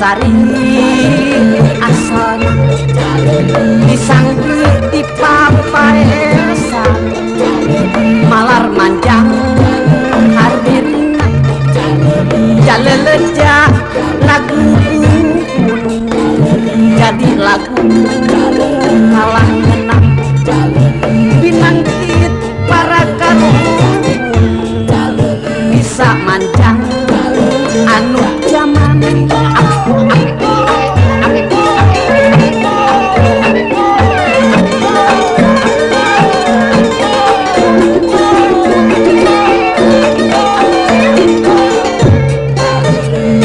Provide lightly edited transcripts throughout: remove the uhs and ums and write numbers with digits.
Sari asal disangki di papaesan malar manjang hadirna jaleleja lagu jadi lagu kalah menang binangkit para karuhun bisa manjang anu jaman.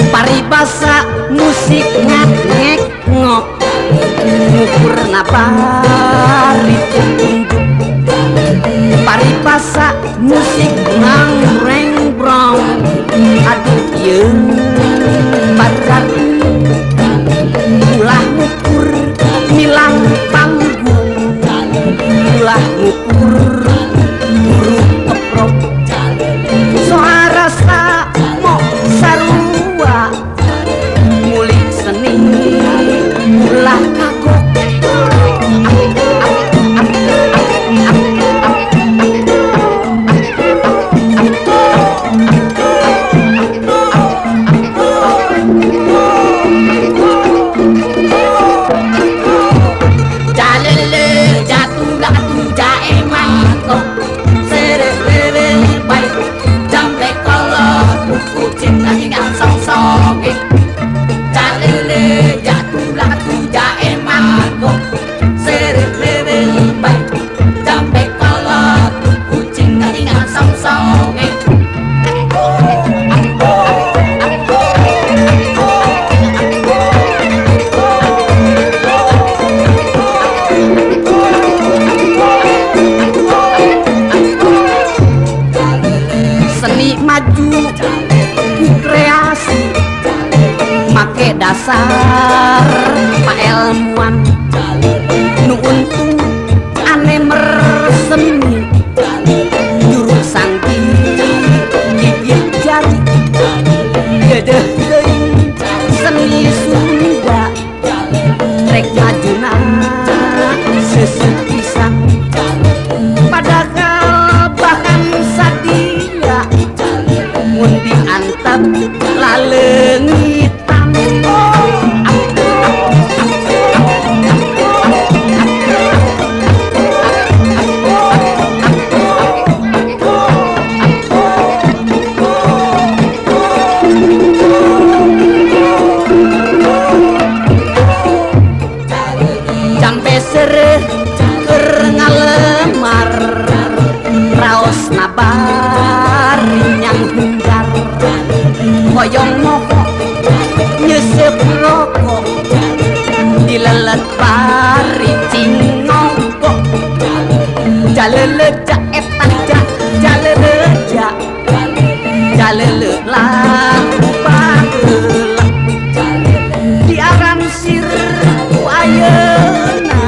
Paribasa musik ngek ngok ngukur napari tunjuk. Paribasa musik ngangreng brong aduh ieu barari ulah ngukur milang panggung ulah ngukur guru keprok soal rasa mo sarua ngulik seni ulah kagok. Seni maju ku kreasi make dasar paelmuan nu untung ane merseni juru sangki gigit jari dedeh teuing seni Sunda rek majuna seseuh pisan padahal bahkan sadia mun diantep laleungitan. Jampe sereh keur ngalemar raos nabar nyang hunggar hoyong moko nyesep rokok dilelet pari cingongkok jaleleja eta jaleleja jalele laku paheula diaransir ku ayeuna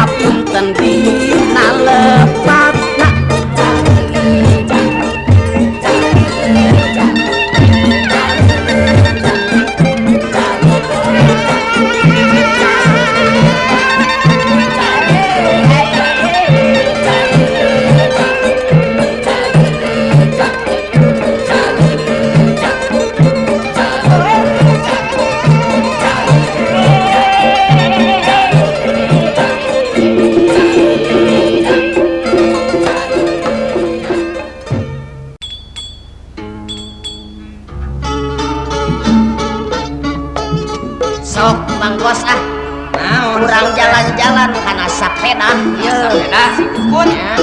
hapunten dina lepatna. Geus ah. Naon? Urang jalan-jalan kana sapeda ieu. Sepeda si Kukut. Ya.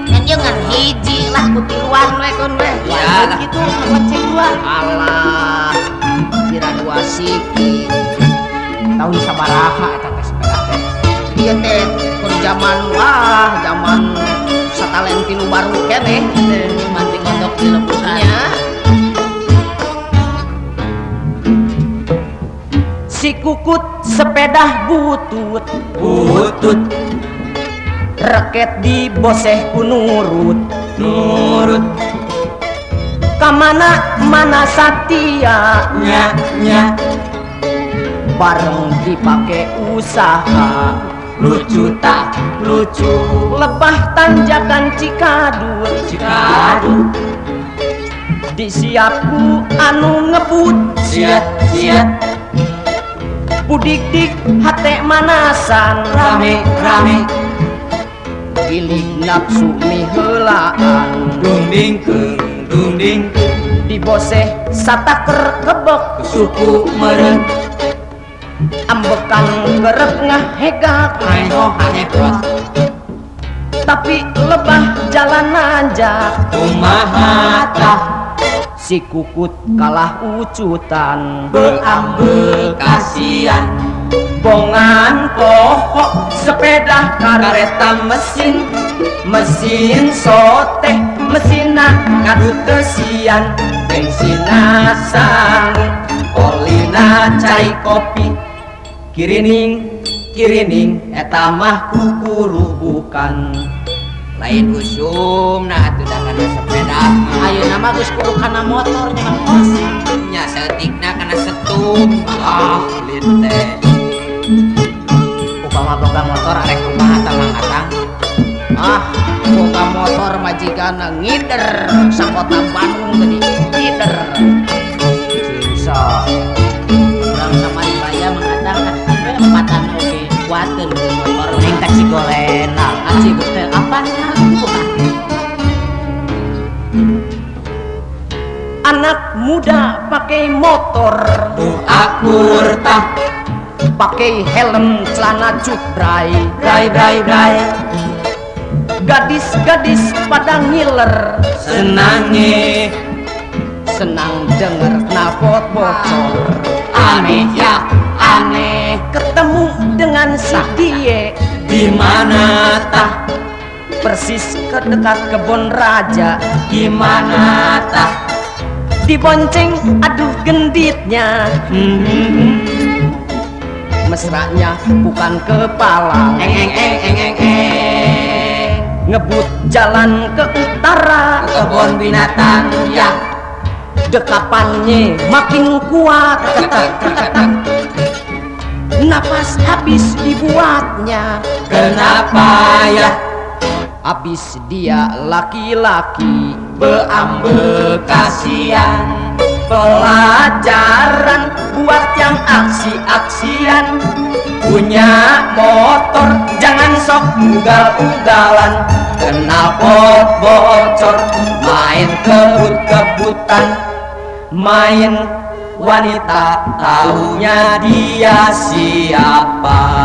Kan ieu ngan hiji lah ku tiluan we kun we. Ya lah. Kitu ngecek dua. Alah. Kira dua siki. Tahun sabaraha eta teh sepeda teh? Ieu teh keur zaman wah, zaman satalen tilu baru keneh teh. Manti kodok di lebusan. Nya. Si Kukut sepeda butut, Butut reket di boseh ku nurut. Nurut. Kamana mana satia nya nya bareng dipake usaha. Lucu tak lucu. Lebah tanjakan Cikadut, Cikadut. Disiapku anu ngebut, siat siat. Budik-dik hate manasan, rame rame. Gilig nafsu miheulaan, Dungdingkeung dungdingkeung. Diboseh sataker kebek, suku meureun. Ambekan kerep ngahegak, haeho haehot. Tapi lebah jalan nanjak, kumaha tah. Si Kukut kalah ucutan, beambe kasian. Bongan pokok sepeda kareta mesin, mesin soteh mesina kadut kesian. Bensina sangu olina cai kopi, kirining kirining eta mah kukurubukan. Lain usum nah atuh da kana sepeda. Ayeuna mah geus kudu kana motor nya Mang Kos. Nya saeutikna kana setum. Ah, lin teh. Upama boga motor arek kumaha tah Mang Atang? Ah, boga motor majigana ngider sakota Bandung geuning ngider. Cing sok. Urang kamari baya Mang Atang ah, we empatan oge kuateun motor ning ka Cigolena. Ah, Cigolena apa Anak muda pakai motor, tuh akur tah. Pakai helm celana cutbray, bray bray bray. Gadis-gadis pada ngiler, senange senang denger knalpot bocor. Aneh ya aneh. Ketemu dengan si die di mana tah? Persis ke dekat kebun raja. Gimana tah? Dibonceng aduh genditnya. Mesranya bukan kepala. Eng eng eng eng eng eng. Ngebut jalan ke utara, ke kebun binatang ya. Dekapannya makin kuat, napas habis dibuatnya. Kenapa ya? Habis dia laki-laki, beambe kasian. Pelajaran buat yang aksi-aksian. Punya motor jangan sok ugal-ugalan. Knalpot bocor main kebut-kebutan. Main wanita taunya dia siapa.